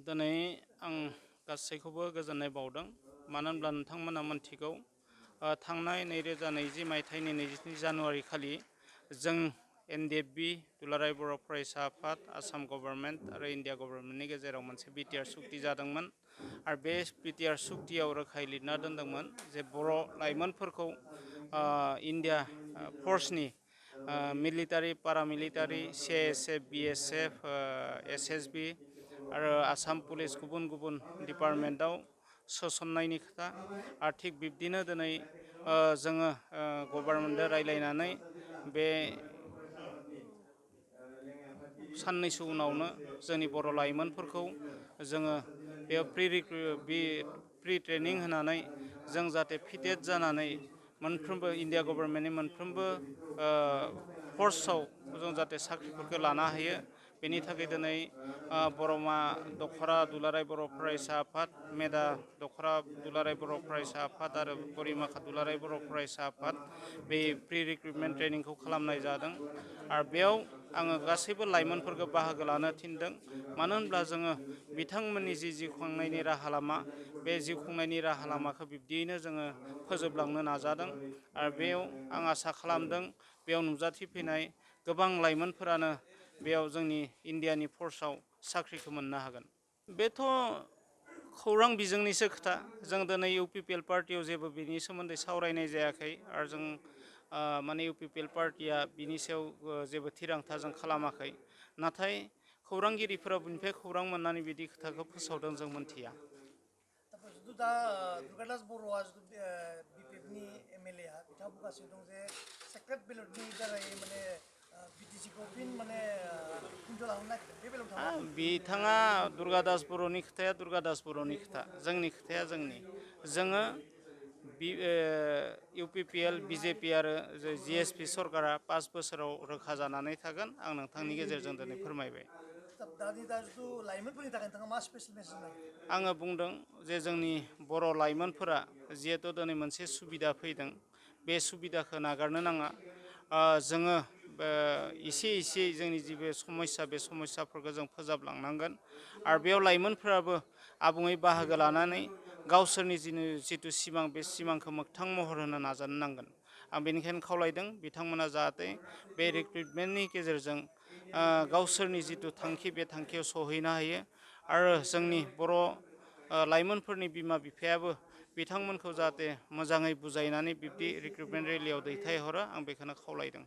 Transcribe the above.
दिनै आं गासैखौबो गोजोननाय बावदों मानो होनब्ला नोंथांमोना मोनथिगौ थांनाय 2020 मायथाइनि 23 जानुवारि खालि जों एनडिएफबि दुलाराय बर' फरायसा आफाद आसाम गभर्नमेन्ट आरो इन्डिया गभर्नमेन्टनि गेजेराव मोनसे बिटिआर सुक्ति जादोंमोन आरो बे बिटिआर सुक्तियाव रोखायै लिरना दोनदोंमोन जे बर' लाइमोनफोरखौ इन्डिया फर्सनि मिलिटारि पारामिलिटारि सिआइएसएफ बिएसएफ एसएसबि आरो आसाम पुलिस गुबुन गुबुन डिपार्टमेन्टआव सोसननायनि खोथा आरो थिग बिब्दिनो दिनै जोङो गभर्नमेन्टजों रायज्लायनानै बे साननैसो उनावनो जोंनि बर' लाइमोनफोरखौ जोङो बेयाव प्रि ट्रेनिं होनानै जों जाहाथे फिटेड जानानै मोनफ्रोमबो इन्डिया गभर्नमेन्टनि मोनफ्रोमबो फर्सआव जों जाहाथे साख्रिफोरखौ लानो हायो बेनि थाखाय दिनै बर'मा दख'रा दुलाराय बर' फरायसा आफाद मेदा दख'रा दुलाराय बर' फरायसा आफाद आरो गरिमाखा दुलाराय बर' फरायसा आफाद बे प्रि रिक्रुटमेन्ट ट्रेनिंखौ खालामनाय जादों आरो बेयाव आङो गासैबो लाइमोनफोरखौ बाहागो लानो थिनदों मानो होनब्ला जोङो बिथांमोननि जिउ खुंनायनि राहा लामा बे जिउ खुंनायनि राहा लामाखौ बिब्दियैनो जोङो फोजोबलांनो नाजादों आरो बेयाव आं आसा खालामदों बेयाव नुजाथिफैनाय गोबां लाइमोनफोरानो बेयाव जोंनि इन्डियानि फर्सआव साख्रिखौ मोननो हागोन बेथ' खौरां बिजोंनिसो खोथा जों दिनै इउपिपिएल पार्टियाव जेबो बिनि सोमोन्दै सावरायनाय जायाखै आरो जों माने इउपिपिएल पार्टिया बिनि सायाव जेबो थिरांथा जों खालामाखै नाथाय खौरांगिरिफोरा बिनिफ्राय खौरां मोननानै बिदि खोथाखौ फोसावदों जों मोनथिया जिथु दा दुर्गादास बर'आ जिथु बिपिएफनि एमएलए आ बिथाङा बुंगासिनो दं जे सेक्रेट बेलटनि दारै माने बिटिसिखौ फिन माने हिनजाव लाहोनो नागिरदों बे बेलायाव थाङा बिथाङा दुर्गादास बर'नि खोथाया दुर्गादास बर'नि खोथा जोंनि खोथाया जोंनि जोङो इउपिपिएल बिजेपि आरो जिएसपि सरकारा 5 बोसोराव रोखा जानानै थागोन आं नोंथांनि गेजेरजों दिनै फोरमायबाय दा जिथु लाइमोनफोरनि थाखाय नोंथाङा मा स्पेसियेल मेसेज नागिरो आङो बुंदों जे जोंनि बर' लाइमोनफोरा जिहेथु दिनै मोनसे सुबिदा फैदों बे सुबिदाखौ नागारनो नाङा जोङो एसे एसे जोंनि जि बे समस्याफोरखौ जों फोजाबलांनांगोन आरो बेयाव लाइमोनफोराबो आबुङै बाहागो लानानै गावसोरनि जिथु सिमां बे सिमांखौ मोगथां महर होनो नाजानो नांगोन आं बेनिखायनो खावलायदों बिथांमोना जाहाथे बे रिक्रुटमेन्टनि गेजेरजों गावसोरनि जिथु थांखि बे थांखियाव सहैनो हायो आरो जोंनि बर' लाइमोनफोरनि बिमा बिफायाबो बिथांमोनखौ जाहाथे मोजाङै बुजायनानै बिब्दि रिक्रुटमेन्ट रेलियाव दैथायहरो आं बेखौनो खावलायदों